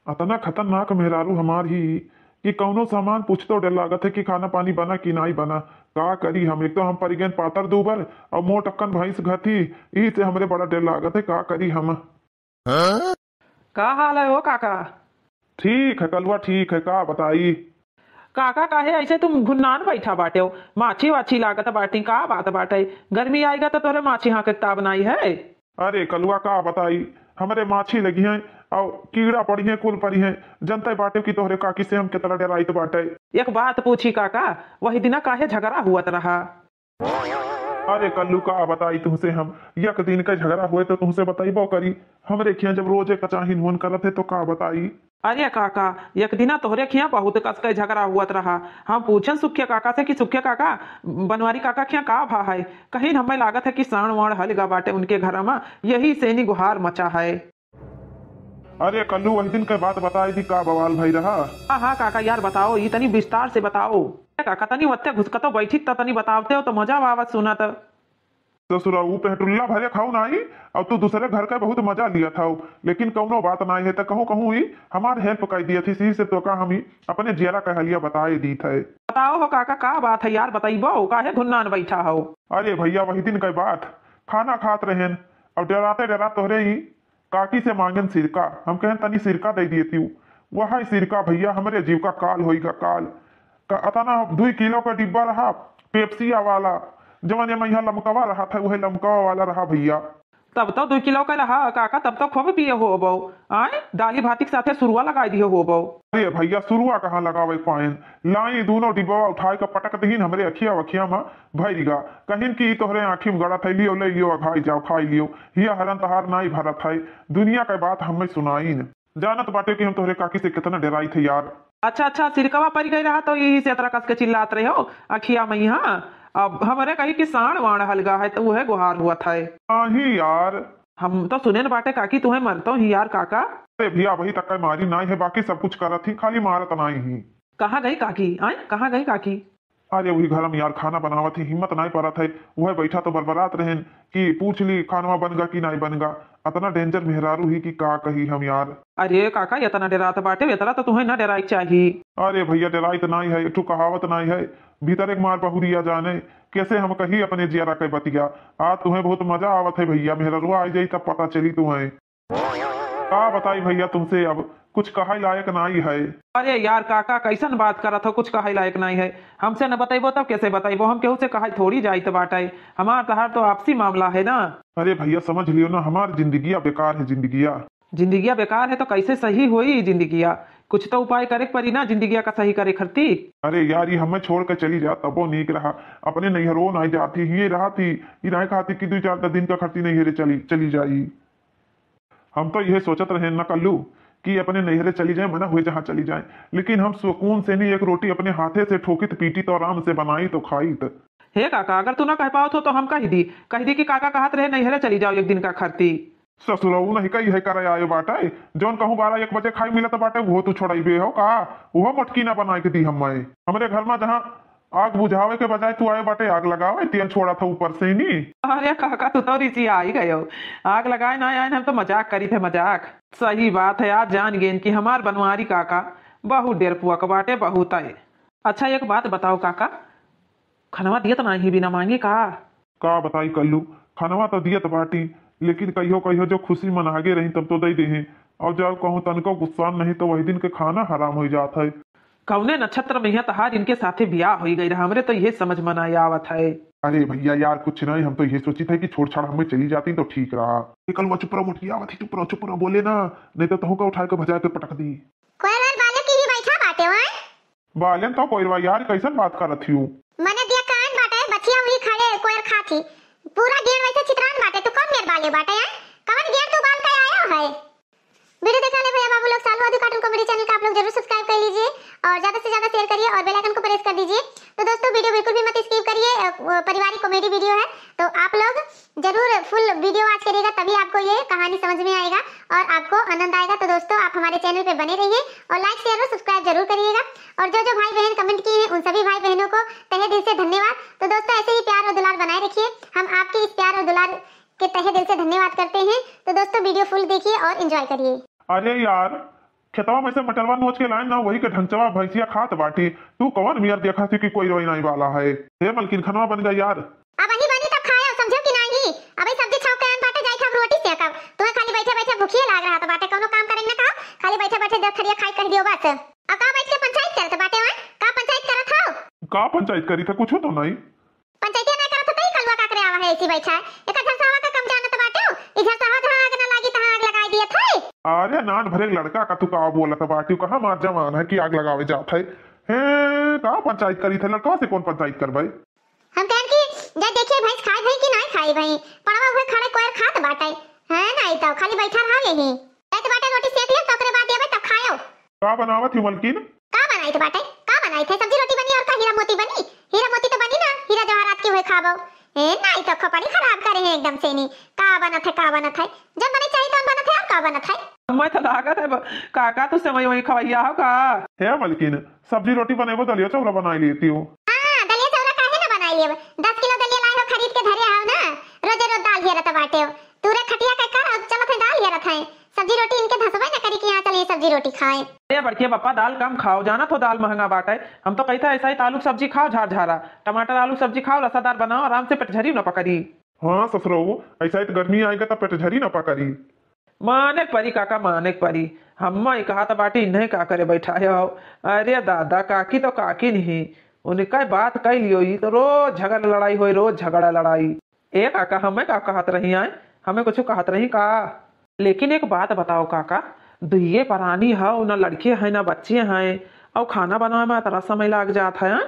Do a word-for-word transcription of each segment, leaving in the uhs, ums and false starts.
अतना खतरनाक मेहरारू हमार ही कि कौनो सामान पूछतो डर लागत है कि खाना पानी बना कि नाई बना। का करी हम, एक तो हम परि गएन पातर दूबर और मोटक्कन भैंस घती, ई से हमरे बड़ा डर लागत है, का करी हम। का हाल है हो काका? ठीक है कलुआ, ठीक है, का बताई? काका, काहे ऐसे तुम घुन्नान बैठा बाटे हो? माछी वाछी लागत बाटी, का बात बाटे? गर्मी आइगा तो तोरे माछी हाँके ताब नाई है। अरे कलुआ, का बताई, हमरे माछी लगी हैं और कीड़ा पड़ी हैं, कुल पड़ी हैं। जनते बाटे कि तोहरे काकी से हम कितना डराइत बाटे। एक बात पूछी काका, वही दिना काहे झगड़ा हुअत रहा? अरे कल्लू, का बताई तुमसे हम, एक दिन का झगड़ा हुए तो तुमसे बताइबो करी। हमरे खिया जब रोजे कचाहिन हुन करत है तो का बताई। अरे काका, एक दिना तोहरे खिया बहुत कस के झगड़ा हुअत रहा। हम पूछन सुखिया काका से कि सुखिया काका, बनवारी काका खिया का भा है? कहिन हमें लागत है कि साण वाण हलिगा बाटे उनके घर में, यही सेनी गुहार मचा है। अरे कल्लू, वही दिन के बात बताई दी, का बवाल भई रहा। हाँ, हाँ, काका यार, बताओ, ई तनी विस्तार से बताओ। ए काका, तनी वत्ते घुसकतो बैठी त तनी बतावते हो तो मजा आवत सुनत। ससुरा, ऊ पेटुल्ला भरे खाऊ नाई, और तू दूसरे घर का बहुत मजा लिया था, लेकिन कौनो बात नाई है, त कहूँ कहूँ ही हमार help कर दिया थी, इसी से तो का हम ही अपने जियरा का हलिया बताए दी थे। बताओ हो काका, का बात है यार, बताइबो, काहे घुन्नान बैठा हो? अरे भैया, वही दिन का बात, खाना खात रहेन, और डराते डराते तोहरे ही काकी से मांगेन सिरका, हम कहेन तनी सिरका दे दिए तू। वह सिरका भैया हमरे जीव का काल होइगा काल। का अतना दुई किलो का डिब्बा रहा पेप्सिया वाला, जवन ये यहाँ लमकवा रहा था, वही लमकवा वाला रहा भैया। तब तो दुई किलो का रहा काका, तब तो खूब पिए होबो। आए, दाली भाती के साथे सुरुआ लगाई दिए होबो। अरे भैया, सुरुआ कहाँ लगावे पाएन? लाई दोनों डिब्बा उठाए के पटक दहीन हमरे अखिया वखिया में भरिगा। कहिन कि ई तोहरे आँखी में गड़ा थैली, ले लियो, खाई जाओ, खाई लियो। हिया हरन तहार नाई भरत है। दुनिया के बात हमें सुनाइन। जानत बाटे कि हम तोहरे काकी से कितना डराई थे यार। अच्छा, अच्छा, सिरकवा परि गई रहा तो यही से अतरा कस के चिल्लात रहे हो अखिया में। हाँ, अब हमरे कही कि साण वाण हलगा है तो उहे गुहार हुआ था। नहीं यार। हम तो सुनेन बाटे काकी तुहे मरतो ही यार काका। अरे भैया, वही तक का मारी नाई है, बाकी सब कुछ करत ही, खाली मारत नाई ही। कहाँ गई काकी? आए, कहाँ गई काकी? अरे वही घर में यार खाना बनावत ही, हिम्मत नाई परत है। वह बैठा तो बरबरात रहेन कि पूछ ली खानवा बनगा कि नाई बनगा। अतना danger मेहरारू ही कि का कही हम यार। अरे काका, इतना डरात बाटे, इतना तो तुहे ना डराई चाही। अरे भैया, डराई तो नाई है, एक ठो कहावत नाई है, भीतर एक मार बहुरिया जाने। कैसे हम कही अपने जियरा के बतिया। आज तुहे बहुत मजा आवत है भैया, मेहररुआ आ जाई तब पता चली तुहे। का बताई भैया तुमसे, अब कुछ कहे लायक नाई है। अरे यार काका, कैसन बात करत हो, कुछ कहे लायक नाई है? हमसे न बतैबो तब कैसे बतैबो? हम केहू से कहे थोड़ी जाइत बाटे, हमार तहार तो आपसी मामला है ना। अरे भैया समझ लियो ना, हमार जिंदगिया बेकार है, जिंदगिया। जिंदगिया बेकार है तो कैसे सही होई जिंदगिया? कुछ तो उपाय करे के पड़ी ना जिंदगिया का सही करे खरती। अरे यार, ये हमें छोड़ के चली जा तबो नीक रहा, अपने नैहरो नाई जाती, ये रहती, ये नाई खाती कि दो चार दिन का खरती नैहरे चली, चली जाई। हम तो यह सोचत रहे न कल्लू कि अपने नैहरे चली जाए, मना हुए जहाँ चली जाए, लेकिन हम सुकून से नहीं एक रोटी अपने हाथे से ठोकित पीटित और आराम से बनाइत तो खाइत। हे काका, अगर तू ना कह पावत हो तो हम कह दी, कह दी कि काका कहत रहे नैहरे चली जाओ एक दिन का खरती। ससुरऊ नहीं कही है करे आए बाटे, जौन कहूँ बारह एक बजे खाई मिलत बाटे, वो तू छोड़ाइबे हो का? वो मोटकी ना बनाए के दी हम। हमरे घर में जहाँ आग बुझावे के बजाय तू आए बाटे आग लगावे, तेल छोड़ा था ऊपर से ही नी। अरे काका, तू तो रिसी आई गयो। आग लगाए ना आए, हम तो मजाक करी थे, मजाक। सही बात है, आज जान गेन कि हमार बनवारी काका बहुत डेरपुआ के बाटे, बहुत है। अच्छा, एक बात बताओ काका, खनवा दियत नाही बिना मांगे का? का बताई कल्लू, खनवा तो दियत बाटी, लेकिन कहियो कहियो जो खुशी मनागे रही तब तो दे देहे। और जाओ कहूँ तनको गुस्सा नहीं तो वही दिन के खाना हराम हो जात है। कौने नक्षत्र में यहाँ तहार इनके साथे ब्याह होई गई रहा, हमरे तो ये समझ में ना आवत है। अरे भैया यार, कुछ नहीं, हम तो ये सोची थे कि छोड़ छाड़ हमें चली जाती तो ठीक रहा। ये कलुआ चुप रहो, मोटकी आवत ही, चुप रहो, चुप रहो, बोले ना, नहीं तो तहु का उठा के भजा के पटक दी। कोयल वाल बालक की भी बैठा बाटे हो, हैं? बालेन तो कोयरवा यार, कैसन बात करत हियो? मने दिया कान बाटे, बछिया उही खड़े कोयर खात ही। पूरा गेड़ वैसे छितरान बाटे, तू कौन गेड़ बाले बाटे, हैं? कवन गेड़ तू बाल के आयो है? वीडियो देखा ले भैया बाबू लोग, सालू अधू cartoon comedy channel का आप लोग जरूर subscribe कर लीजिए और ज्यादा से ज्यादा share करिए और bell icon को press कर दीजिए। तो दोस्तों, वीडियो बिल्कुल भी मत skip करिए, अ, वो पारिवारिक comedy video है, तो आप लोग जरूर full video watch करिएगा, तभी आपको ये कहानी समझ में आएगा और आपको आनंद आएगा। तो दोस्तों, आप हमारे channel पे बने रहिए और like, share और subscribe जरूर करिएगा। और जो जो भाई बहन comment किए हैं, उन सभी भाई बहनों को तहे दिल से धन्यवाद। तो दोस्तों, ऐसे ही प्यार और दुलार बनाए रखिए, हम आपके इस प्यार और दुलार के तहे दिल से धन्यवाद करते हैं। तो दोस्तों, वीडियो full देखिए और enjoy करिए। अरे यार, खेतवा में से मटरवा नोच के लाइन ना, वही के ढंचवा भैंसिया खात बाटी। तू कवन मियर देखा थी कि कोई रोई नाई वाला है? हे मलकिन, खनवा बन गया यार। अबहीं बनी तब खाया, समझो कि नाही? अबे सब्जी छौंक के आन बाटे, जाई खाब रोटी सेकब। तुम्हें खाली बैठे बैठे भूखिए लाग रहा था बाटे, कौनो काम करे न कहा, खाली बैठे बैठे दस थरिया खाई कह दियो बस। अब का बैठ के पंचायत करत बाटे वहाँ? का पंचायत करत हो? का पंचायत करी था? कुछ तो नहीं। पंचायतिया ना करत हो तो ई कलुआ का करे आवा है ऐसी बैठा है? एका झरसावा का कम जानत बाटे हो? ई झरसावा जहाँ आग ना लागी तहाँ आग लगाई दिए थे। अरे नान भरे लड़का का तू का बोलत बाटे, कहाँ मार जवान है कि आग लगावे जात है? हे, का पंचायत करी थे? लड़का से कौन पंचायत करबे? हम कहन कि जा देखिए भैंस खाई भई कि नाई खाई भई, पड़वा हुए खड़े कोयर खात बाटे। हैं, नाई तो खाली बैठा रहा यही। जाइत बाटे रोटी सेक ले, तो ओकरे बाद देबे तब खायो। का बनावत ही मलकिन? का बनाइत बाटे? का बनाइत है? सब्जी रोटी बनी और का हीरा मोती बनी? हीरा मोती तो बनी ना, हीरा जवाहरात की हुए खाबो। ए, नाई तो खोपड़ी खराब करे है एकदम से नी। का बनत है, का बनत है? जब बने चाहिए तब बनत है और का बनत है? मैं तो लागत है ब-, काका तू सेवई वही खवैया हो का? हे मलकिन, सब्जी रोटी बनेबो, दलिया चौरा बनाई लेती हूँ। हाँ, दलिया चौरा काहे ना बनाई लेब? दस किलो दलिया लाए हो खरीद के धरे हो ना, रोजे रोज दाल घेरत बाटे हो। तू रे खटिया के कर, अब चलत है दाल घेरत है। सब्जी रोटी इनके धसबे ना करी कि यहाँ चलिए सब्जी रोटी खाए। ए बड़के पप्पा, दाल कम खाओ, जानत हो दाल महंगा बाटे। हम तो कहित है ऐसा ही आलू सब्जी खाओ झार झारा, टमाटर आलू सब्जी खाओ, रसादार बनाओ, आराम से पेट झरी न पकड़ी। हाँ ससुरऊ, ऐसा ही तो गर्मी आएगा तो पेट झरी न पकड़ी। माने के परी काका, माने के परी। हम्मा ई कहत बाटी, इन्हें का करे बैठाए हो? अरे दादा, काकी तो काकी नहीं, उनका बात कह लियो, ई तो रोज झगड़ा लड़ाई होई, रोज झगड़ा लड़ाई। ए काका, हमें का कहत रही आए? हमें कुछ कहत रही का? लेकिन एक बात बताओ काका, दुइये परानी हौ, ना लड़के हैं ना बच्चे हैं, और खाना बनावे में इतना समय लाग जात है, हैं?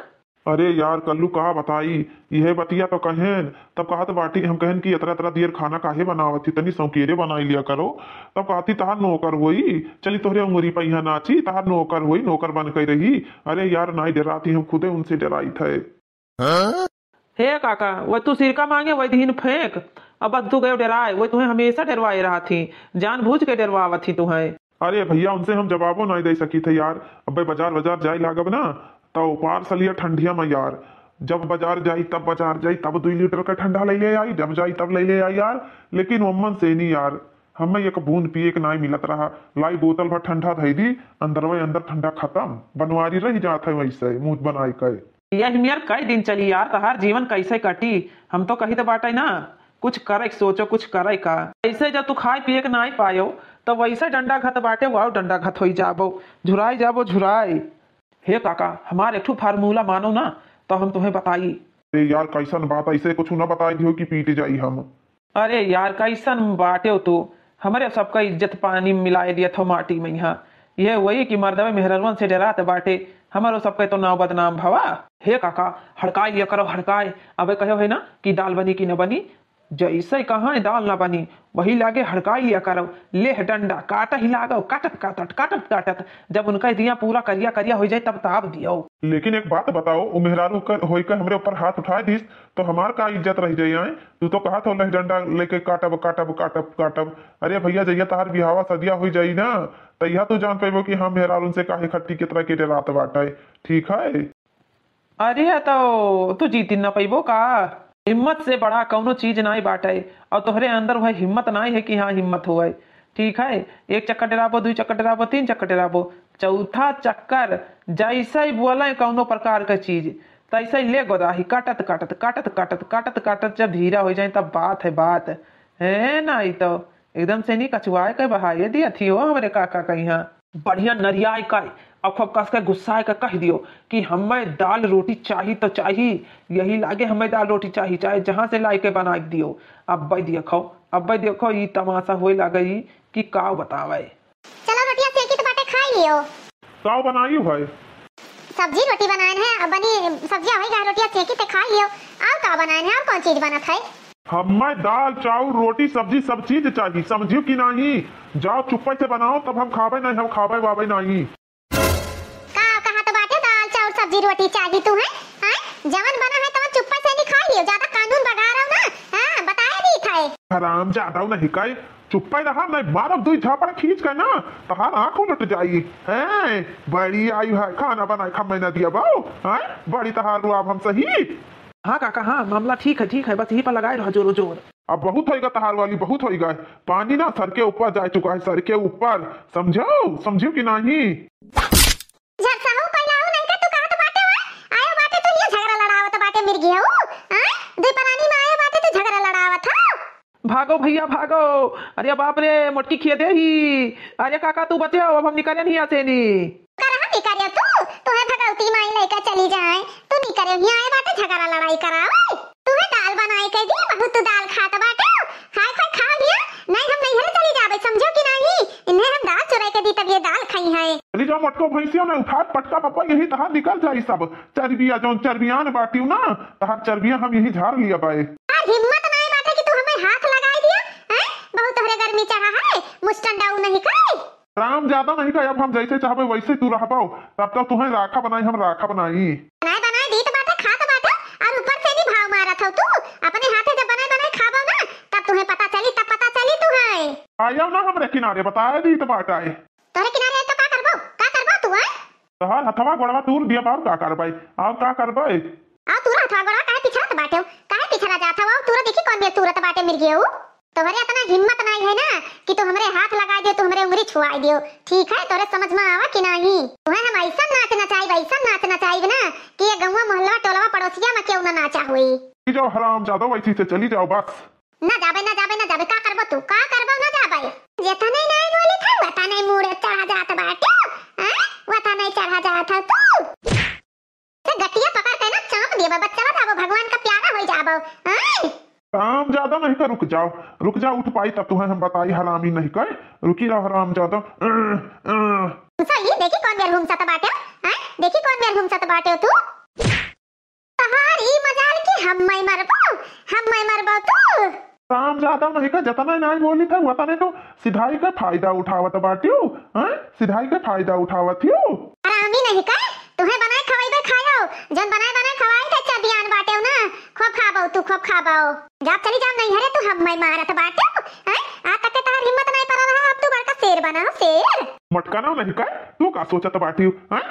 अरे यार कल्लू, का बताई, इहे बतिया तो कहेन। तब कहत बाटी, हम कहेन कि इतना इतना देर खाना काहे बनावत ही, तनी सौकेरे बनाई लिया करो। तब कहती, तहार नौकर होई, चली तोहरे अंगुरी पे यहाँ नाची, तहार नौकर होई, नौकर बन के रही। अरे यार, नाई डराती, हम खुदे उनसे डराई थे। हे काका, वह तू सिरका मांगे, वह दीन फेंक। अब बस तू गयो डराए, वह तुम्हें हमेशा डरवाए रहा थी, जानबूझ के डरवावत थी तुम्हें। अरे भैया, उनसे हम जवाबो नहीं दे सकी थे यार। अबे बाजार, बाजार जाए लागब ना, तो पार सलिया ठंडिया में यार, जब बाजार जाई, तब बाजार जाई, तब दुई लीटर का ठंडा ले ले आई, जब जाई, तब ले ले आई यार। लेकिन वम्मन से नहीं यार, हमें एक बूंद पिए के नाई मिलत रहा। लाई बोतल भर ठंडा धई दी, अंदरवे अंदर ठंडा खत्म, बनवारी रह जात है वैसे मुंह बनाए के। यही मेर कई दिन चली यार, तहार जीवन कैसे कटी? हम तो कही तो बाटे ना, कुछ करे के सोचो, कुछ करे का। ऐसे जब तू खाए पिए के नाई पायो, तो वैसे डंडा घत बाटे, वाव डंडा घत होई जाबो, झुराई जाबो, झुराई। हे काका, हमार एक ठो फार्मूला मानो ना, तो हम तुम्हें बताई। अरे यार, कैसन बात, ऐसे कुछ ना बताई दियो कि पीट जाई हम। अरे यार, कैसन बाटे हो तू? हमरे सबका इज्जत पानी में मिलाए दिया था माटी में यहाँ। यह वही कि मर्दवे मेहररुअन से डरात बाटे, हमरो सबके तो नाव बदनाम भवा। हे काका, हड़काए लिया करो, हड़काए। अबे कहो है ना कि दाल बनी कि न बनी, जैसे कहाँ है दाल ना बनी, वही लागे हड़काए लिया करो। लेह डंडा, काट ही लागो, काटत, काटत, काटत, काटत, जब उनका दिया पूरा करिया, करिया हो जाए, तब ताप दियो। लेकिन एक बात बताओ, उ मेहरारू कर, होई के हमरे ऊपर हाथ उठाए दिस, तो हमार का इज्जत रह जाई, आए? तू तो कहत हो, "लह डंडा लेके काटब, काटब, काटब, काटब।" अरे भैया, जहिया तहार बिहावा सदिया होई जाई ना, तहिया तू जान पइबो कि हम मेहरारून से काहे खट्टी केतरा के डरात बाटे, ठीक है? अरे, तो तू जीती न पइबो का? हिम्मत से बड़ा कौनो चीज नाई बाटे, और तोहरे अंदर वह हिम्मत नाई है कि हाँ, हिम्मत होए, ठीक है? एक चक्कर डराबो, दुई चक्कर डराबो, तीन चक्कर डराबो, चौथा चक्कर जैसे ही बोले कौनो प्रकार के चीज, तैसे ही ले गोदाही काटत, काटत, काटत, काटत, काटत, काटत जब धीरा हो जाए, तब बात है बात। है ना, ई तो एकदम से नहीं कचुआए के बहाए दिया थी हो हमरे काका के यहाँ। बढ़िया नरियाए के, और खूब कस के गुस्साए के कह दियो कि हमें दाल रोटी चाही तो चाही, यही लागे हमें दाल रोटी चाही, चाहे जहाँ से लाए के बनाए दियो। अब देखो, अब देखो, ई तमाशा होए लागे ई कि का बतावे। चलो रोटिया सेकी तो बाटे, खाई लियो। का बनाई है? सब्जी रोटी बनाए है, अब बनी सब्जिया होई गा, रोटिया सेकी ते खाई लियो। और का बनाए है, और कौन चीज बनत है? हमें दाल, चाउर, रोटी, सब्जी, सब चीज चाही, समझियो कि नहीं? जाओ चुप्पे से बनाओ, तब हम खाबे नहीं, हम खाबे वाबे नहीं। का कहा तो बाटे, दाल, चाउर, सब्जी, रोटी चाही तू है? हैं? जवन बना है तवन चुप्पे से नहीं खाई लियो, ज्यादा कानून बगाड़ो ना। हाँ, बताए नहीं था। हराम ज्यादा नहीं काई, चुप्पे रहा, नहीं मारब दुई झापड़ खींच के ना, तहार आँख उलट जाई। हैं, बड़ी आई है, खाना बनाए खा मैं ना दिया बाऊ, हैं, बड़ी तहार रुआब हम सही। हाँ काका, हाँ, मामला ठीक है, ठीक है, बस यही पर लगाए रहो जोरो जोर। अब बहुत होइगा तहार वाली, बहुत होइगा। पानी ना सर के ऊपर जा चुका है, सर के ऊपर। समझो, समझो कि नहीं? झरसहू पहिलाऊ नहीं का तू कहत बाटे हो? आयो बाटे तू ये झगड़ा लड़ावत बाटे मिर्गियऊ, आय? दुई परानी में आयो बाटे तू झगड़ा लड़ावत हो? भागो भइया भागो। अरे बाप रे, मोटकी खिया देही। अरे काका तू बचे हो, अब हम निकरे नहीं आते नी। करहा निकरे तू, तुहे भगवती माई लेके चली जाए। तू निकरे हियाँ आए बाटे झगड़ा लड़ाई करावे। तुहे दाल बनाई के दी, बहुत तू दाल खात बाटे। हाय खाय खा लिया। नहीं हम नैहरे चली जाबे, समझो कि नहीं? इन्हें हम दाल चुराई के दी तब ये दाल खाई है। चली जाओ मोटको भैंसिया में उठात पटका पप्पा यही तहार निकल जाई सब। चर्बिया जौन चर्बियान बाटियो ना, तहार चर्बिया हम यही झाड़ लिया बाए। यार हिम्मत नहीं बाटे कि तू हमें हाथ लगाई दिया, हैं? बहुत तोहरे गर्मी चढ़ा है, मुस्टंडाऊ नहीं करे। राम ज्यादा नहीं का, अब हम जैसे चाहबे वैसे तू रहबो, तब तक तुहें राखा बनाई, हम राखा बनाई। बनाए बनाए दीत बाटे, खात बाटे, और ऊपर से भी भाव मारत हो तू। अपने हाथे जब बनाए बनाए खाबो ना, तब तुहें पता चली, तब पता चली तुहें। आयो ना हमरे किनारे, बताए दीत बाटे। तोहरे किनारे आई तो का करबो, का करबो तू, हैं? तोहार हथवा गोड़वा तूर दिया, और का करबे, और का करबे? आ तूरा हथवा गोड़वा काहे पिछड़त बाटे हो? काहे पिछड़ा जात हो? तूरा देखी कौन मेर तूरत बाटे मिर्गियो। तोहरे इतना हिम्मत नहीं है ना कि तू हमरे हाथ लगा दियो, तू हमरे उंगली छुआई दियो। ठीक है, तोरे समझ में आवा कि नहीं? तुहे हम ऐसा नाच नचाइब, ऐसा नाच नचाइब ना कि ये गौवा मोहल्ला टोलवा पड़ोसिया में केहू ना नाचा होई। चली जाओ हराम जादो, वैसी से चली जाओ बस। ना जाबे, ना जाबे, ना जाबे, का करबो तू, का करबो, ना जाबे। जेतने नहीं बोली था, वतने मूड़े चढ़ा जात बाटे, हैं? वतने चढ़ा जात हो तू। से गटिया पकड़ के ना चाप देबो, बच्चा जाबो, भगवान का प्यारा हो जाबो, हैं? हराम ज्यादा नहीं कर, रुक जाओ, रुक जाओ, उठ पाई तब तुहें हम बताई, हरामी नहीं कर, रुकी रहो हराम ज्यादा। अं, अं। सही, देखी कौन मेर हुमसत बाटे, हैं? देखी कौन मेर हुमसत बाटे तू? तहार ई मजाल कि हम्मै मरबो, हम्मै मरबो तू। हराम ज्यादा नहीं का, जतने नहीं बोली था, वतने तो सिधाई का फायदा उठावत बाटियो, हैं? सिधाई का फायदा उठावत हियो। हरामी नहीं का, तुहे बनाए खवाइबे खायो, जौन बनाए बनाए खवाई थे चबियान बाटेउ ना, खूब खाबो तू, खूब खाबो। जब चली जाओ नैहरे तू हम्मै मारत बाटेउ, हैं? आ तक के तहार हिम्मत नहीं पड़ा रहा, अब तू बड़का शेर बना हो, शेर। मटकाना नहीं का, तू का सोचत बाटियो, हैं?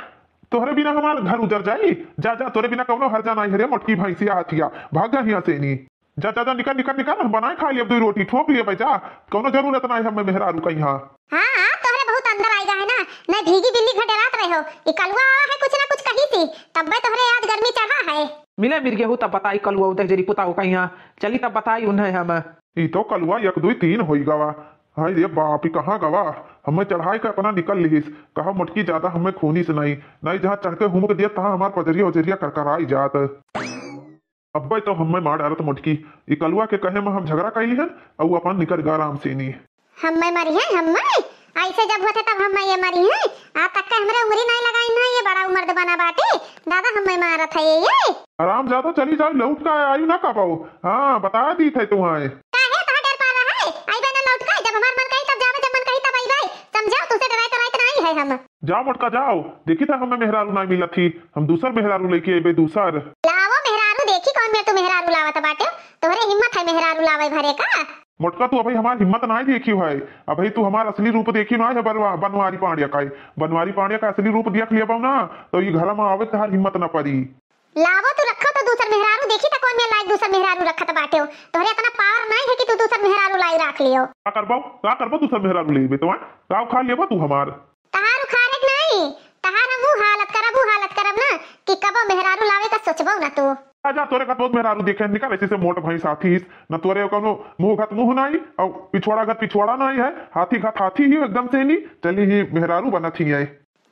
तोहरे बिना हमार घर उजर जाई। जा, जा, तोरे बिना कौनो हर्जा नाई है रे मोटकी भैंसिया हथिया। भाग जा हियां से नी। जा, जा, जा, निकल, निकल, निकल, हम बनाए खा लिए अब दो रोटी, ठोक लिए बे, जा। कौनो जरूरत नाई हमें मेहरारू का यहाँ। हाँ, हाँ, तोहरे बहुत अंदर आइगा है ना, नहीं भीगी बिल्ली घटेरात रहे हो। ई कलुआ आवा है कुछ ना कुछ कही थी, तब्बे तोहरे आज गर्मी चढ़ा है। मिले मिर्गेहू तब बताई कलुआ उदय जरी पुता हो कहीं यहाँ। चली तब बताई उन्हें हम। ई तो कलुआ एक दुई तीन होई गवा। हाय रे बाप, ई कहाँ गवा? हमें चढ़ाई के अपना निकल लिहिस। कहा मोटकी ज्यादा हमें खूनी से नहीं, नहीं जहाँ चढ़ के हुमुक दिया तहाँ हमार पजरिया उजरिया करकराई जात। अब्बे तो हमें मार डारत मोटकी। ई कलुआ के कहे में हम झगड़ा कैली हन, अउ अपन निकल गा राम सेनी। हमें मरी है, हमें? ऐसे जब होते तब हमें ये मरी है। आ तक के हमरे उंगली नहीं लगाई ना, ये बड़ा उमर्द बना बाटे। दादा हमें मारत है ये, ये। हराम ज्यादा चली जाओ, लौट का आयु ना कबो। हाँ, बता दी थे तुम्हें। काहे तोहार डर पा रहा है? अइबे ना लौट के, जब हमार मन कही तब जावे, जब मन कही तब अइबे। समझो, तुसे डराइत डराइत नहीं है हम। जाओ मोटका जाओ, देखी था हमें मेहरारू नहीं मिलत थी, हम दूसर मेहरारू लेके अइबे, दूसर। लावो मेहरारू, देखी कौन मेर तू मेहरारू लावत बाटे, तोहरे हिम्मत है मेहरारू लावे भरे का? मोटका तू अभी हमार हिम्मत नहीं देखी है, अभी तू हमार असली रूप देखी ना है बनवा-, बनवारी पांड्या का। बनवारी पांड्या का असली रूप देख लिया ना, तो ये घर में आवे तहार हिम्मत ना पड़ी। लावो तू रखो तो दूसर मेहरारू, देखी त कौन मेर लायक दूसर मेहरारू रखत बाटे हो। तोहरे इतना पावर नहीं है कि तू दूसर मेहरारू लाई रख लियो। का करबो, का करबो दूसर मेहरारू लेबे तो, हैं? का उखाड़ लेबो तू हमार? तहार उखाड़े के नहीं, तहार हम ऊ हालत करब, ऊ हालत करब ना कि कबो मेहरारू लावे का सोचबो ना तू। जा, जा, तोरे का बहुत मेहरारू देखे, निकल ऐसे से मोट भैंस हाथी, न तोरे कौनो मुंह घत मुंह नहीं, और पिछवाड़ा घत पिछवाड़ा नहीं है, हाथी घत हाथी ही एकदम से नहीं, चली ही मेहरारू बनत ही है।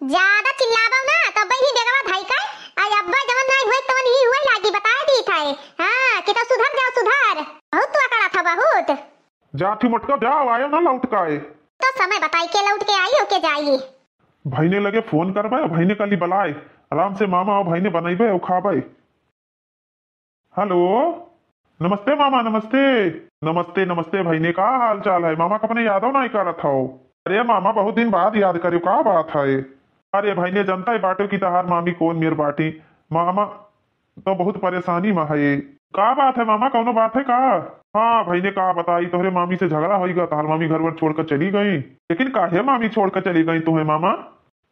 ज्यादा चिल्लाबो ना, तब ही डेगवा धाई का, आ अब्बा जवन नाई होए, तवन ही होए लागी, बताए दी था। हाँ, कि तो सुधर जाओ, सुधर। बहुत तू अकड़ा था, बहुत। जा थी मोटका, जाओ, आयो ना लौट का आए। तो समय बताई के लौट के आई, ओके जाई। भाई ने लगे फोन करबे, भाई ने कली बलाए, आराम से मामा और भाई ने बनैबे और खाबे। हेलो, नमस्ते मामा, नमस्ते। नमस्ते, नमस्ते भाई ने, का हाल चाल है? मामा कपने यादव नाई करत हो? अरे मामा, बहुत दिन बाद याद करियो, का बात है? अरे भाई ने, जनता ही बाटो कि तहार मामी कौन मेर बाटी। मामा तो बहुत परेशानी में है। का बात है मामा, कौनो बात है का? हाँ भाई ने, का बताई, तोहरे मामी से झगड़ा होई गा, तहार मामी घर वर छोड़ कर चली गई। लेकिन काहे मामी छोड़ कर चली गई तुम्हें मामा?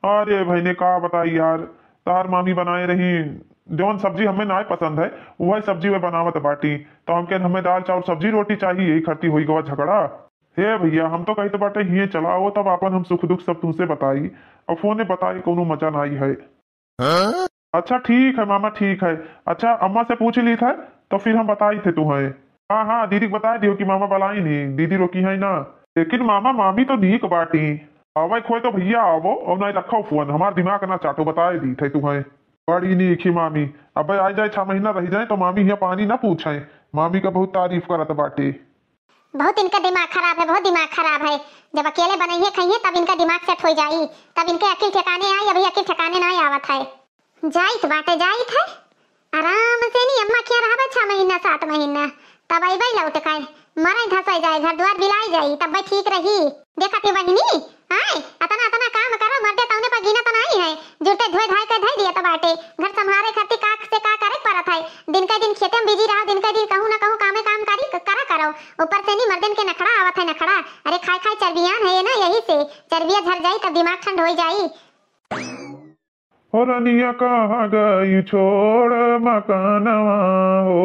अरे भाई ने, का बताई यार, तहार मामी बनाए रही जौन सब्जी हमें नाय पसंद है, वही सब्जी वे बनावत बाटी। तो हम कहेन, "हमें दाल चाउर सब्जी रोटी चाहिए, यही खरती होई गवा झगड़ा।" हे भैया, हम तो कहित बाटे, हिये चला आवो, तब आपन हम सुख दुख सब तुमसे बताई। अब फोने बताई, कोनो मजा नाई है। अच्छा ठीक है मामा, ठीक है। अच्छा अम्मा से पूछ ली था, तो फिर हम बताई थे तुम्हें। हाँ हाँ, दीदी के बताए दियो कि मामा बलाई नहीं, दीदी रोकी है ना। लेकिन मामा मामी तो नीक बाटी। आवे खोए तो भैया आवो, और ना रखो फोन, हमार दिमाग ना चाटो, बताए दी थे तुम्हें। बड़ी नीक ही मामी। अब आ जाए, छह महीना रह जाए तो मामी हिया पानी ना पूछे। मामी का बहुत तारीफ करत बाटे। बहुत इनका दिमाग खराब है, बहुत दिमाग खराब है। जब अकेले बनइहे खइहे तब इनका दिमाग सेट हो जाई, तब इनके अकिल ठिकाने आई। अभी अकिल ठिकाने ना आवत है। जाइत बाटे, जाइत है। आराम से नी अम्मा के यहाँ रहबे छह महीना, सात महीना, तब अइबे लौट के। मरई धसई जाए, घर द्वार बिलाई जाई, तब ठीक रही। देखा थी बहिनी, आय, अतना, अतना काम करो, मर्दे तौने पर गिनत नाई है। जुरते धोए धाए के धई दिया त बाटे। घर संभारे खातिर का से का करे परत है। दिन के दिन खेते में बिजी रहो, दिन के दिन कहूँ ना कहूँ कामे काम करी, क-, करा करो। ऊपर से नी मर्दन के नखड़ा आवत है, नखड़ा। अरे खाए खाए चर्बियान है ये ना, यही से चर्बिया झर जाई, तब दिमाग ठंड होई जाई। हो रनिया कहाँ गई छोड़ मकानवा हो,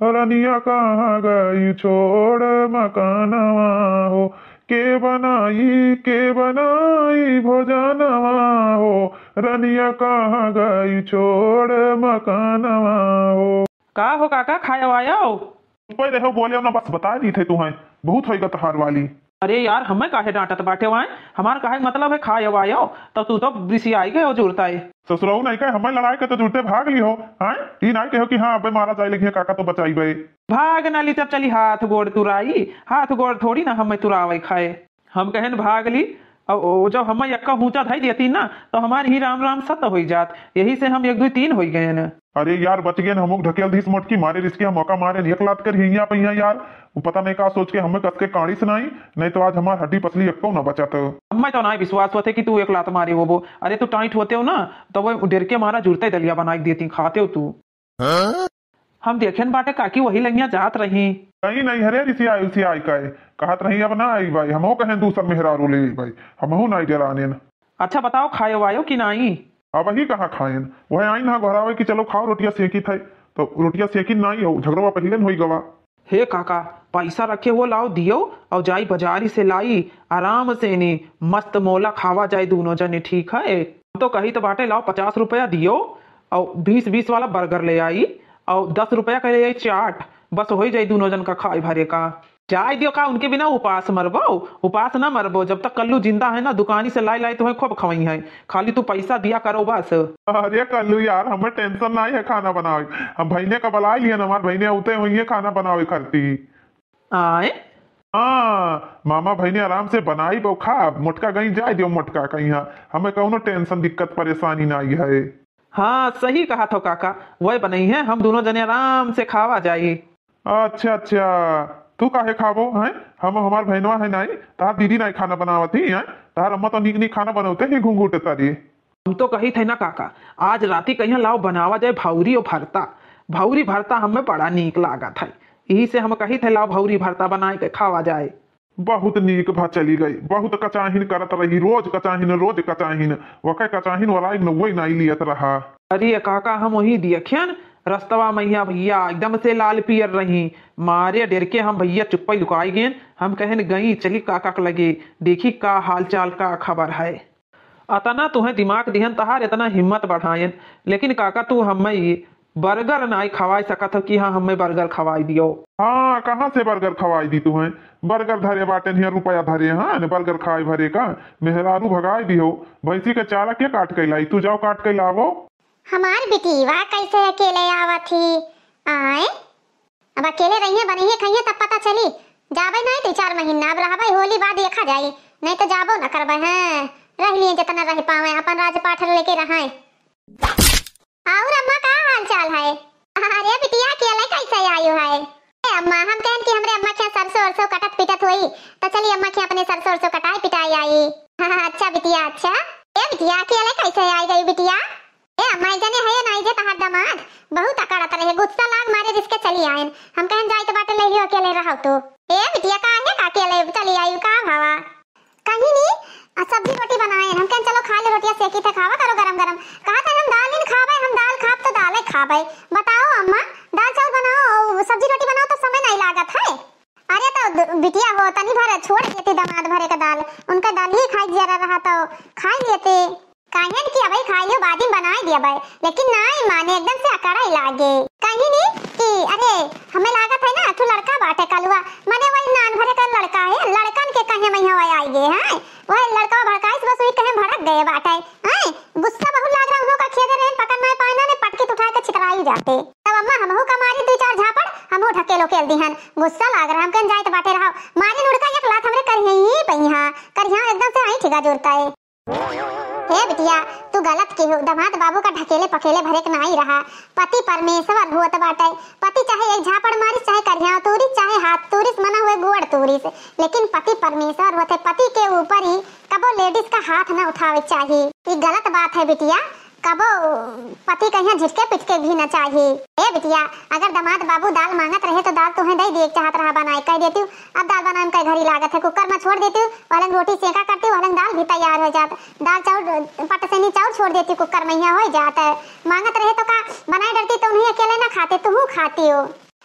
हो रनिया कहाँ गई छोड़ मकानवा हो, के बनाई, के बनाई भोजनवा हो, रनिया कहाँ गई छोड़ मकानवा हो। का हो काका, खाए आयो? चुपे रहो, बोले ना, बस बताए दी थे तुम्हें, बहुत होई गतहार वाली। अरे यार, हमें काहे डांटत बाटे वाए? हमार काहे मतलब है खाए आयो, तब तू तो रिसियाई गयो जुरता है। ससुरऊ नहीं कहे, हमें लड़ाई के तो जुरते भाग ली हो, हैं? ई नहीं कहो कि हाँ, अबे मारा जाए लगी काका तो बचाई बे। भाग ना ली, तब चली हाथ गोड़ तुराई, हाथ गोड़ थोड़ी ना हमें तुरावे खाए। हम कहन भाग ली, अब ओ जब हमें यक्का हुंचा धई देती ना, तो हमार ही राम राम सत होई जात, यही से हम एक दो तीन होई गए न। अरे यार, बच गए न, हमको ढकेल दीस मोटकी, मारे रिसके हम ओका मारे एक लात कर हिया पहिया यार। वो पता नहीं का सोच के हमें कस के काढ़ी सुनाई, नहीं तो आज हमार हड्डी पसली एक्को ना बचत। हमें तो ना विश्वास होते कि तू एक लात मारे होबो। अरे तू टाइट होते हो ना, तो वो डेर के मारा जुरते दलिया बनाई देती, खाते हो तू। हम देखेन बाटे काकी वही लंगिया जात रही। कहीं नहीं हरे रिसियाई उसियाई काए। कहत रही अब ना आई भाई, हमहू कहें दूसर मेहरारू ले आई भाई, हमहू नहीं डरानेन। अच्छा बताओ, खायो वायो कि नाई? अब ही कहाँ खाएन, वह आइन हा घरावे कि चलो खाओ रोटिया सेकी थे, तो रोटिया सेकी नाई हो, झगड़वा पहले न होई गवा। हे काका, पैसा रखे हो लाओ दियो, और जाई बाजारी से लाई, आराम से नी मस्त मोला खावा जाए दोनों जने, ठीक है? हम तो कही तो बाटे लाओ पचास रुपया दियो, और बीस बीस वाला बर्गर ले आई, और दस रुपया का ले आई चाट, बस होई जाई दोनों जन का खाए भरे का। जाए दियो का, उनके बिना उपास मरबो? उपास ना मरबो, जब तक कल्लू जिंदा है ना, दुकानी से लाई लाई तुम्हें खूब खवाई है, खाली तू पैसा दिया करो बस। अरे कल्लू यार, हमें टेंशन ना है खाना बनावे, हम भैने का बुला लिया ना, हमार भैने उते हुई है खाना बनावे करती। आए? हाँ, मामा भैने आराम से बनाई बो खा, मोटका गई जाए दियो मोटका कहीं, हाँ, हमें कौनो टेंशन दिक्कत परेशानी ना आई है। हाँ, सही कहा थो काका, वह बनई है, हम दोनों जने आराम से खावा जाई। अच्छा, अच्छा, तू काहे खाबो, हैं? हम, हमार भैनवा है नाई, तहार दीदी नाई खाना बनावत ही, हैं? तहार अम्मा तो नीक नीक खाना बनौते ही घुंघूट तारी। हम तो कही थे ना काका, आज राती कहिया लाओ बनावा जाए भौरी और भरता। भौरी भरता हमें बड़ा नीक लागत है, यही से हम कही थे लाओ भौरी भरता बनाए के खावा जाए। बहुत नीक भा चली गई, बहुत कचाहिन करत रही, रोज कचाहिन, रोज कचाहिन, वके कचाहिन वाला एक नौवे नाई लियत रहा। अरे काका, हम वही दियखियन रस्तवा मैया भैया एकदम से लाल पियर रही, मारे डर के हम भैया चुप्पा लुकाई गेन। हम कहन गई चली काका के लगे, देखी का हाल चाल का खबर है। अतना तुहें दिमाग दिहन तहार इतना हिम्मत बढ़ायन, लेकिन काका तू हमें ये बर्गर नाई खवाई सकत हो कि हाँ हमें बर्गर खवाई दियो। हाँ, कहाँ से बर्गर खवाई दी तुहें? बर्गर धरे बाटे नहीं रुपया धरे, हाँ, ने बर्गर खाए भरे का? मेहरारू भगाई दियो, भैंसी के चारा के काट के लाई, तू जाओ काट के लावो। हमार बिटीवा कैसे अकेले आवत ही? आए, अब अकेले रहिए, बनइहे, खाइए, तब पता चली। जाबे नहीं दो चार महीना, अब रहबे, होली बाद देखा जाई, नहीं तो जाबो न करबे। हैं, रह लिए जितना रह पावे, अपन राज पाठ लेके रहे। और अम्मा का हाल चाल है? अरे बिटिया, अकेले कैसे आयो है? ए अम्मा, हम कहन कि हमरे अम्मा के सरसों अरसों कटत पिटत होई, तो चली अम्मा के अपने सरसों अरसों कटाई पिटाई आई। अच्छा बिटिया, अच्छा। ए बिटिया, अकेले कैसे आई गई बिटिया? ए अम्मा, जने है नाई जे तहार दामाद, बहुत अकड़त रहे, गुस्सा लाग मारे जिसके चली आयन। हम कहन जाइत बाटे ले लियो, अकेले रहो तो। ए बिटिया, काहे का अकेले चली आई, का भावा? कहीं नी, आ सब्जी रोटी बनाए, हम कहन चलो खा ले रोटिया, सेकी थे, खावा करो गरम गरम। कहा था हम दाल इन खावे, हम दाल खाब तो दाले खा। अबे बताओ अम्मा, दाल चाउर बनाओ, सब्जी रोटी बनाओ तो समय नहीं लागत है। अरे तो द-, बिटिया हो, तनी भर छोड़ देती दमाद भरे का दाल, उनका दाल ही खाई जरा रहा तो खाई लेते। काहेन कि अबे खाई लियो, बाद में बनाई दिया भाई, लेकिन नाई माने, एकदम से अकड़ाई लागे। कहीं नहीं कि अरे हमें लागत है ना, तू लड़का बाटे कलुआ, माने वही नान भरे का लड़का है, लड़कन के कहे में हवा आई गए हैं, वह लड़का भड़काइस बस वही कहे भड़क गए बाटे। हैं, गुस्सा बहुत लाग रहा उन्हों का, खेदे रहे पकड़ नहीं पाए ना, ने पटकी उठाए के छितराई जाते। तब अम्मा हमहू का मारी दो चार झापड़, हमहू ढकेलो केल दिहन। गुस्सा लाग रहा हमके, जाइत बाटे रहा, मारी उड़का एक लात हमरे करिया ही पहिया, करिया एकदम से आई ठिगा जोरता है। हे बिटिया, तू गलत के हो, दमाद बाबू का ढकेले पकेले भरे के नाई रहा। पति परमेश्वर होत बाटे, पति चाहे एक झापड़ मारिस, चाहे करिया तूरिस, चाहे हाथ तूरिस, मना हुए गोड़ तूरिस, लेकिन पति परमेश्वर होते, पति के ऊपर ही कबो लेडीज का हाथ न उठावे चाही। ई गलत बात है बिटिया, कबो पति कहिया झिटके पिटके भी न चाही। ए बिटिया, अगर दमाद बाबू दाल मांगत रहे तो दाल तुहें दे दिए चाहत रहा बनाए, कह देती हूँ अब दाल बनाए में कई घड़ी लागत है, कुकर में छोड़ देती हूँ, वहलंग रोटी सेका करती, वहलंग दाल भी तैयार हो जात, दाल चाउर पट से नहीं चाउर छोड़ देती कुकर में, यहाँ हो जात है। मांगत रहे तो का बनाए डरती तो उन्हें अकेले ना खाते, तुहू खाती हो।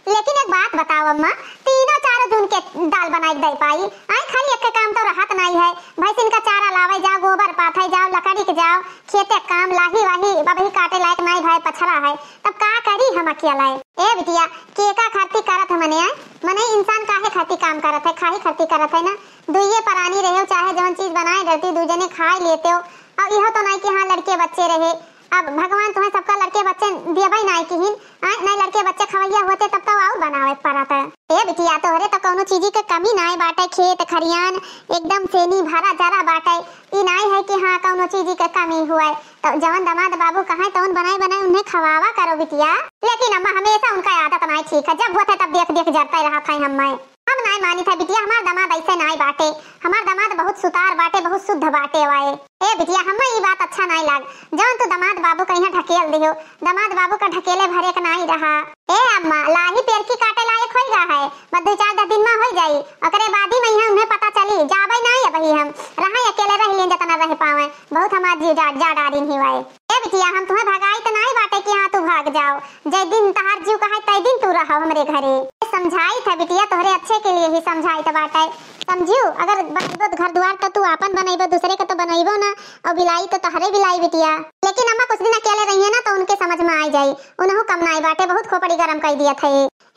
लेकिन एक बात बताओ अम्मा, तीनों चारों जून के दाल बनाए के दे पाई? आए खाली एक काम तो रहत नहीं है, भैंसिन का चारा लावे जाओ, गोबर पाथे जाओ, लकड़ी के जाओ, खेते काम लाही वाही बबही काटे लायक नहीं भाई पछड़ा है, तब का करी हम अकेला है? ए बिटिया, के का खाती करत है मने आए? मने इंसान काहे खाती काम करत है? खाही खाती करत है ना। दुइये परानी रहे चाहे जौन चीज बनाए डरती दू जने खाए लेते हो। अब इहो तो नहीं कि हाँ लड़के बच्चे रहे, अब भगवान तुम्हें सबका लड़के बच्चे दियबई नाई किहिन, आय, नाई लड़के बच्चे खवैया होते तब तो आऊ बनावे के पड़त। ए बिटिया, तोहरे तो कौनो चीजी के कमी नाई बाटे, खेत खरियान एकदम सेनी भरा जरा बाटे। ई नाई है कि हाँ कौनो चीजी के कमी हुए, तो जवन दमाद बाबू कहे तवन बनाए बनाए उन्हें खवावा करो बिटिया। लेकिन अम्मा हमेशा उनका आदत नाई ठीक है, जब होते तब देख देख जरते रहत है हमें। हम नाई मानित है बिटिया, हमार दमाद ऐसे नाई बाटे, हमार दमाद बहुत सुतार बाटे, बहुत शुद्ध बाटे वाए। ए बिटिया, हमें ई बात अच्छा नाई लाग, जौन तू दमाद बाबू का यहाँ ढकेल दिहो। दमाद बाबू का ढकेले भरे के नाई रहा। ए अम्मा, लाही पेरकी काटे लायक होई गा है, बस दो चार दस दिन में होई जाई, ओकरे बाद ही में यहाँ उन्हें पता चली, जाबे नाई अबही हम, रहा अकेले रह लें जतना रह पावे, बहुत हमार जीव जा, जा डारिन ही वाए। ए बिटिया, हम तुम्हें भगाई तो नाई बाटे कि हाँ तू भाग जाओ, जय दिन तहार जीव कहे तय दिन तू रहो हमरे घरे। समझाई था बिटिया, तोहरे अच्छे के लिए ही समझाई था बाटे। समझियो, अगर बनैबो घर द्वार तो तू आपन बनैबो, दूसरे के तो बनैबो ना, और बिलाई तो तोहरे बिलाई बिटिया। लेकिन अम्मा कुछ दिन अकेले रहिए ना तो उनके समझ में आई जाई, उनहु कम नाई बाटे, बहुत खोपड़ी गरम कर दिया था।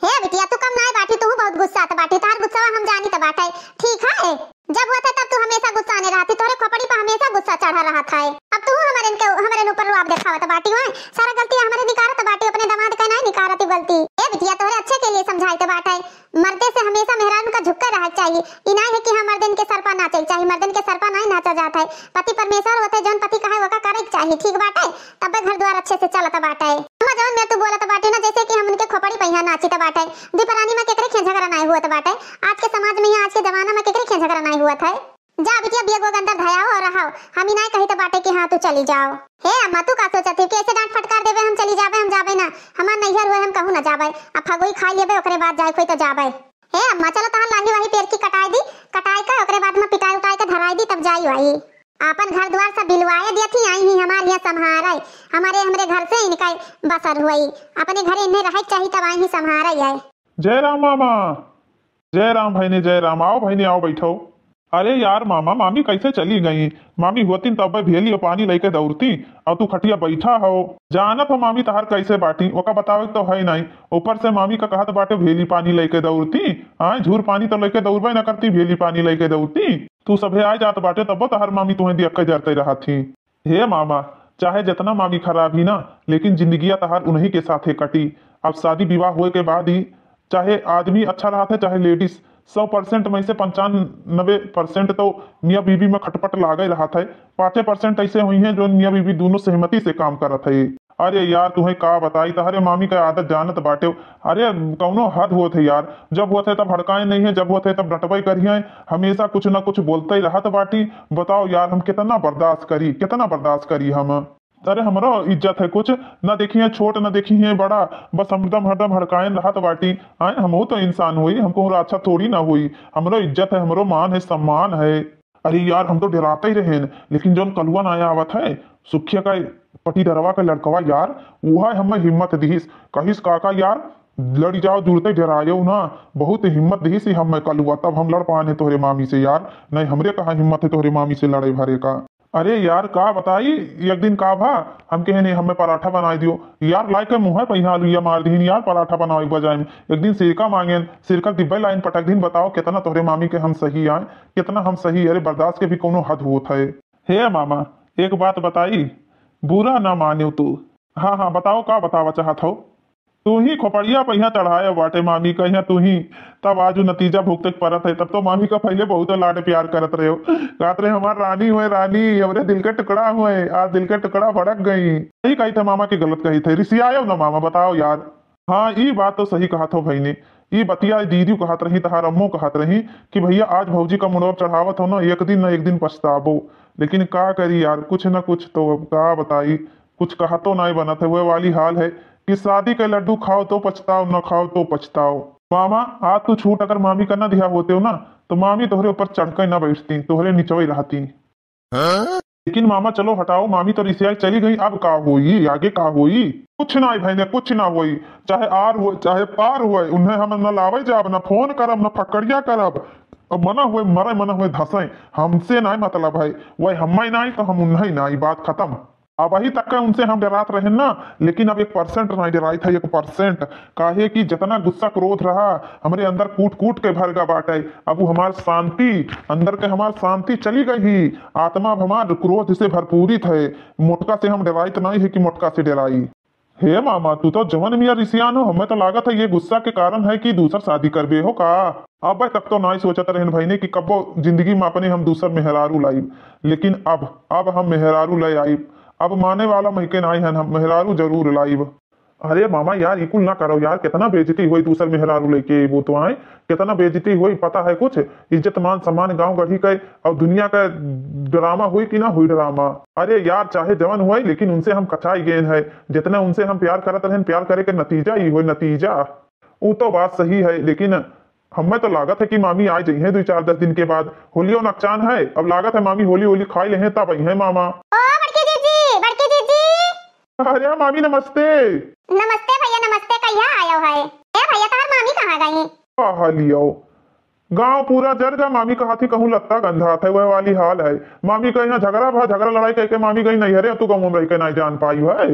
हे बिटिया, तू कम नाई बाटी, तू बहुत गुस्सा तो बाटी, तार गुस्सा हम जानी तो बाटे। ठीक है, जब होत है तब तू हमेशा गुस्सा आने रहती, तोहरे खोपड़ी पर हमेशा गुस्सा चढ़ा रहत है। अब तू हमारे इनके, हमारे ऊपर रुआब देखावत बाटी, वहाँ सारा गलती हमारे निकारत बाटी, अपने दमाद का नाई निकारत गलती। ए बिटिया, तोहरे अच्छे के लिए समझाइत बाटे, मर्दे से हमेशा मेहरान का झुक्का रहे चाहिए। ई नाई है कि हाँ मर्दन के सर पर नाचे चाहिए, मर्दन के सर पर नाई नाचा जात है। पति परमेश्वर होते, जौन पति कहे ओका करे के चाहिए, ठीक बाटे, तबे घर द्वार अच्छे से चलत बाटे। अम्मा जौन में तू बोलत बाटे ना, जैसे कि हम उनके खोपड़ी पहिया नाचित बाटे, दुपरानी में केकरे खें झगड़ा नाई हुअत बाटे। आज के समाज में या आज के जमाना में केकरे खें झगड़ा नाई हुअत है। जा बिटिया, बियगो के अंदर धयाओ और रहाओ। हम ही नाई कही तो बाटे कि हाँ तू चली जाओ। हे अम्मा, तू का सोचत हो कि ऐसे डांट फटकार देबे हम चली जाबे? हम जाबे ना, हमार नैहर हुए हम कहूँ ना जाबे। अब फगोई खाई लेबे ओकरे बाद जाए कोई तो जाबे। हे अम्मा, चलो तहार लाही वाही पेरकी कटाई दी, कटाई के ओकरे बाद में पिटाई उटाई के धराई दी तब जाई वाई। आपन घर द्वार सब बिलवाए दिया थी, आई ही हमारे यहाँ संभारे, हमारे, हमरे घर से इनका बसर हुई, अपने घरे इन्हें रहे के चाही तब आई ही संभारे है। जय राम मामा। जय राम भैनी, जय राम। आओ भैनी, आओ बैठो। अरे यार मामा, मामी कैसे चली गई? मामी होतिन तब भेली और पानी लेके दौड़ती, और तू खटिया बैठा हो। जानत हो मामी तहार कैसे बाटी, ओका बतावे के तो है नहीं। ऊपर से मामी का कहत बाटे भेली पानी लेके दौड़ती, आए झूर पानी तो लेके दौड़बे न करती, भेली पानी लेके दौड़ती। तू सभे आए जात बाटे तबो तहार मामी तुम्हें देख के जरते रहत थी। हे मामा, चाहे जितना मामी खराब ही ना, लेकिन जिंदगिया तहार उन्हीं के साथे कटी। अब शादी विवाह होए के बाद ही चाहे आदमी अच्छा रहत है, चाहे लेडीज, सौ परसेंट में से पंचानबे परसेंट तो मियाँ बीवी में खटपट लागे रहत है, पाँचे परसेंट ऐसे हुई हैं जो मियाँ बीवी दोनों सहमति से काम करत है। अरे यार, तुम्हें का बताई, तहरे मामी का आदत जानत बाटे। अरे कौनो हद होत है यार, जब होत है तब भड़काए नहीं है, जब होत है तब डटबे करिए, हमेशा कुछ ना कुछ बोलते ही रहत बाटी। बताओ यार, हम कितना बर्दाश्त करी, कितना बर्दाश्त करी हम। अरे हमरो इज्जत है कुछ, ना देखी है छोट ना देखी है बड़ा, बस हरदम हरदम हड़कायन रहत बाटी। आए हमहू तो इंसान होई, हमको राक्षस थोड़ी ना होई। हमरो इज्जत है, हमरो मान है, सम्मान है। अरे यार, हम तो डराते ही रहेन, लेकिन जौन कलुआ ना आवत है, सुखिया का पटीदरवा के लड़कवा यार, उहै हम्मै हिम्मत दिहिस, कहिस काका यार, लड़ी जाओ जुड़ते, डेरायो ना। बहुत हिम्मत दिहिस ही हम्मै कलुआ, तब हम लड़ पाएन तोहरे मामी से यार, नहीं हमरे कहाँ हिम्मत है तोहरे मामी से लड़े भरे का। अरे यार का बताई, एक दिन का भा, हम कहेन हम्मै पराठा बनाए दियो यार, लाइके मुँहै पे इहाँ आलुया मार दिहिन यार, पराठा बनावे के बजाय में। एक दिन सिरका माँगेन, सिरका के डिब्बा लाइन पटक दिहिन, बताओ केतना तोहरे मामी के हम सही आएन, केतना हम सही, अरे बर्दाश्त के भी कौनो हद होत है। हे मामा, एक बात बताई, बुरा ना मान्यो तू। हाँ, हाँ, बताओ, का बतावा चाहत हो? तू ही खोपड़िया पे इहाँ चढ़ाए बाटे मामी का, इहाँ तू ही, तब आज उ नतीजा भुगते के परत है। तब तो मामी का पहिले बहुत लाड प्यार करत रहे हो, कहत रहे, "हमार रानी हुए, रानी, हमरे दिल के टुकड़ा हुए, आज दिल के टुकड़ा भड़क गई।" सही कही थे मामा, के गलत कही थे, रिसियायो ना मामा, बताओ यार। हाँ, ई बात तो सही कहत हो भइनी। ई बतिया दीदी कहत रही, तहार अम्मो कहत रही कि भइया आज भौजी का मुड़वा चढ़ावत हो ना, एक दिन ना एक दिन पछताबो। लेकिन का करी यार, कुछ ना कुछ तो अब का बताई, कुछ कहतो नाई बनत है। वह वाली हाल है कि शादी के लड्डू खाओ तो पछताओ, ना खाओ तो पछताओ। मामा, आज तू छूट अगर मामी का ना दिहा होते हो ना, तो मामी तोहरे ऊपर चढ़ के ना बैठती, तोहरे निचवे रहती। लेकिन मामा चलो हटाओ, मामी तो रिसियाई चली गई, अब का होई, आगे का होई? कुछ ना होई भइने, कुछ ना होई, चाहे आर होई, चाहे पार होई, उन्हें हम न लावे जाब, न फोन करब, न फकड़िया करब। अब मना होई मरे, मना होई धसे, हमसे नाई मतलब है, वही हम्मै नाई तो हम उन्हें नाई, बात खत्म। अब अभी तक के उनसे हम डरात रहे ना, लेकिन अब एक परसेंट नाई डराई था, एक परसेंट। काहे कि जितना गुस्सा क्रोध रहा, हमरे अंदर कूट कूट के भर गा बाटे। अब वो हमार शांति, अंदर के हमार शांति चली गई ही। आत्मा अब हमार क्रोध से भरपूरित है। मोटका से हम डराइत नाई है कि मोटका से डराई। हे मामा, तू तो जवन मियाँ रिसियान हो, हमें तो लागत है ये गुस्सा के कारण है कि दूसर शादी करबे हो का? अब तक तो नाई सोचत रहन भइने कि कब्बो जिंदगी में अपने हम दूसर मेहरारू लाइब, लेकिन अब, अब हम मेहरारू ले आइब। अब माने वाला महिके नाई हन, हम मेहरारू जरूर लाइब। अरे मामा यार, ई कुल ना करो यार, कितना बेइज्जती होई दूसर मेहरारू लेके अइबो तो आए, कितना बेइज्जती होई, पता है कुछ? इज्जत मान सम्मान गाँव गढ़ी के और दुनिया का ड्रामा होई कि ना होई ड्रामा। अरे यार, चाहे जवन होई, लेकिन उनसे हम कचाई गए हैं, जितना उनसे हम प्यार करत रहन, प्यार करे के नतीजा ई होई, नतीजा। ऊ तो बात सही है, लेकिन हमें तो लागत है कि मामी आ जइहें दुई चार दस दिन के बाद। होलियो नकचान है, अब लागत है मामी होली होली खाई लेहें तब अइहें मामा। ओ बड़की जीजी, बड़की जीजी। अरे मामी नमस्ते। नमस्ते भइया, नमस्ते, कहिया आयो है? ए भइया, तोहर मामी कहाँ गई? कहा लियो, गाँव पूरा जर गा। मामी कहा थी कहूँ लत्ता गंधा थे, वह वाली हाल है। मामी का यहाँ झगड़ा भा, झगड़ा लड़ाई करके मामी गई नैहरे, तू गाँव में रह के नहीं जान पाई है।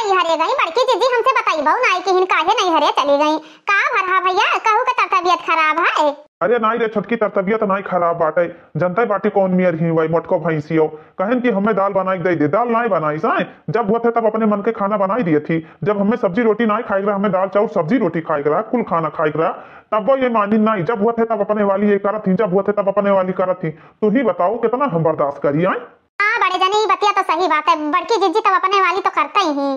नैहरे गई बड़की जीजी, हमसे बताइबो नाई कि हिन काहे नैहरे चली गई। का भर हा भइया, कहू के तर तबियत खराब है? अरे नाई रे छोटकी, तर तबियत नाई खराब बाटे। जनते बाटी कौन मियर ही वही मोटको भैंसियो। कहन कि हमें दाल बनाई के दे दे, दाल नाई बनाई साए। जब हुआ थे तब अपने मन के खाना बनाई दिए थी। जब हमें सब्जी रोटी नाई खाए रहा, हमें दाल चाउर सब्जी रोटी खाए रहा, कुल खाना खाए रहा, तब वो ये मानी नाई। जब हुआ थे तब अपने वाली ये करत थी, जब हुआ थे तब अपने वाली करत थी। तू ही बताओ कितना हम बर्दाश्त करी आए? हाँ बड़े जने, ई बतिया तो सही बात है, बड़की जीजी तब अपने वाली तो करते ही।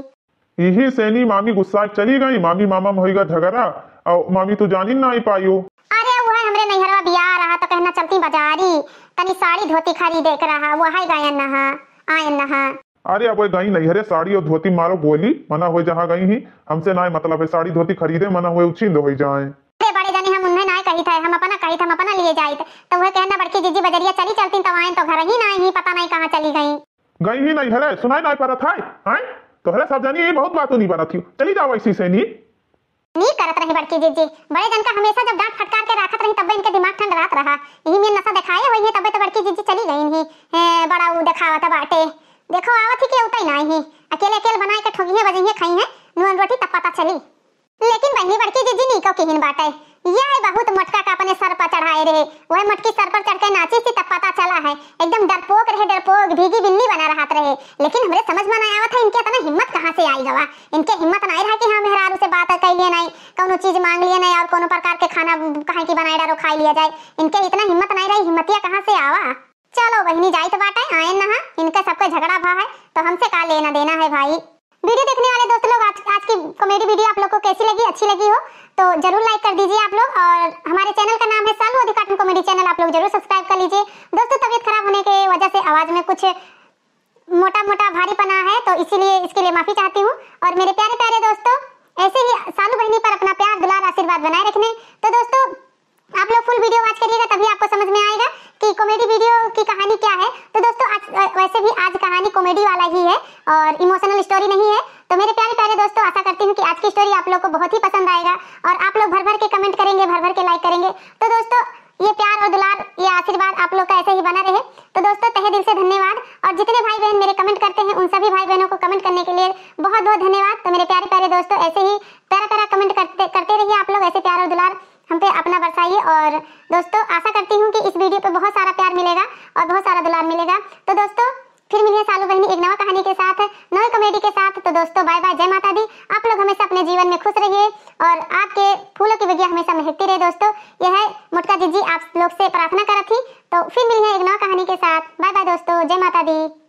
यही सेनी मामी गुस्सा चली गई। मामी मामा में होइगा झगड़ा, और मामी तू जानी ना आई पायो। अरे वो है हमरे नैहरवा बियाह रहा तो कहना चलती बाजारी, तनी साड़ी धोती खरीदे के रहा, वो है गयन नहा, आयन नहा। अरे अब गई नैहरे, साड़ी और धोती मारो गोली, मना हो जहाँ गई ही, हमसे ना मतलब है, साड़ी धोती खरीदे मना हो उछिंद हो जाए। अरे बड़े जानी, हम उन्हें ना कही था, हम अपना कही था, हम अपना लिए जाइत, तो वह कहना बड़की जीजी बजरिया चली चलती, तो आयन तो घर ही ना ही, पता नहीं कहाँ चली गई। गई ही नहीं हरे, सुनाई नहीं परत है, हैं? तोहरे सब जानी ये बहुत बातों नहीं बनत ही। चली जाओ ऐसी से नहीं। नी करत रही बड़की जीजी, बड़े जन का हमेशा जब डांट फटकार के राखत रही तब इनके दिमाग ठंड रहत रहा। यही में नशा दिखाए हुई है तब तो बड़की जीजी चली गई नहीं। हैं, बड़ा ऊ दिखावत बाटे। देखो आवत ही कि उतई नहीं। अकेले अकेले बनाए के ठोकी है, बजई है, खाई है। नून रोटी तब पता चली। लेकिन बहिनी बड़की जीजी नीको किहिन बाटे। यह है बहुत मोटका का अपने सर पर चढ़ाए रहे। वह मोटकी सर पर चढ़ के नाची थी तब पता चला है। एकदम डरपोक रहे, डरपोक, भीगी बिल्ली बना रहत रहे। लेकिन हमरे समझ में ना आवत है इनके इतना हिम्मत कहाँ से आई गवा। इनके हिम्मत नहीं रहा कि हाँ मेहरारू से बात कर लिए नहीं, कौनो चीज मांग लिए नहीं और कौनो प्रकार के खाना कहे की बनाए डारो खाई लिया जाए। इनके इतना हिम्मत नहीं रही, हिम्मतिया कहाँ से आवा? चलो बहिनी जाइत बाटे, आयन नहा, इनका सबके झगड़ा भा है तो हमसे का लेना देना है भाई। वीडियो देखने वाले दोस्त लोग, आज, आज की कॉमेडी वीडियो आप लोग को कैसी लगी, अच्छी लगी हो तो जरूर लाइक कर दीजिए आप लोग। और हमारे चैनल का नाम है सालू अधिक कार्टून कॉमेडी चैनल, आप लोग जरूर सब्सक्राइब कर लीजिए। दोस्तों तबीयत खराब होने के वजह से आवाज में कुछ मोटा मोटा भारीपना है तो इसीलिए इसके लिए माफी चाहती हूँ। और मेरे प्यारे प्यारे दोस्तों, ऐसे ही सालू बहिनी पर अपना प्यार दुलार आशीर्वाद बनाए रखने। तो दोस्तों आप लोग full video watch करिएगा, तभी आपको समझ में आएगा कि comedy video की कहानी क्या है। तो दोस्तों, आज, अ, वैसे भी आज कहानी comedy वाला ही है और emotional story नहीं है। तो मेरे प्यारे प्यारे दोस्तों, आशा करती हूँ कि आज की story आप लोग को बहुत ही पसंद आएगा और आप लोग भर भर के comment करेंगे, भर भर के like करेंगे। तो दोस्तों, ये प्यार और दुलार, ये आशीर्वाद आप लोग का ऐसे ही बना रहे। तो दोस्तों, तहे दिल से धन्यवाद। और जितने भाई बहन मेरे comment करते हैं, उन सभी भाई बहनों को comment करने के लिए बहुत बहुत धन्यवाद। तो मेरे प्यारे प्यारे दोस्तों, ऐसे ही प्यारा प्यारा comment करते करते रहिए आप लोग, ऐसे प्यार और दुलार हम पे अपना बरसाइए। और दोस्तों, आशा करती हूँ कि इस video पे बहुत सारा प्यार मिलेगा और बहुत सारा दुलार मिलेगा। तो दोस्तों, फिर मिलिहैं सालू बहिनी एक नवा कहानी के साथ, नवे comedy के साथ। तो दोस्तों, bye bye, जय माता दी। आप लोग हमेशा अपने जीवन में खुश रहिए और आपके फूलों की बगिया हमेशा महकती रहे। दोस्तों, यह है मोटका जिज्जी आप लोग से प्रार्थना करत ही। तो फिर मिलिहैं एक नवा कहानी के साथ। Bye bye दोस्तों, जय माता दी।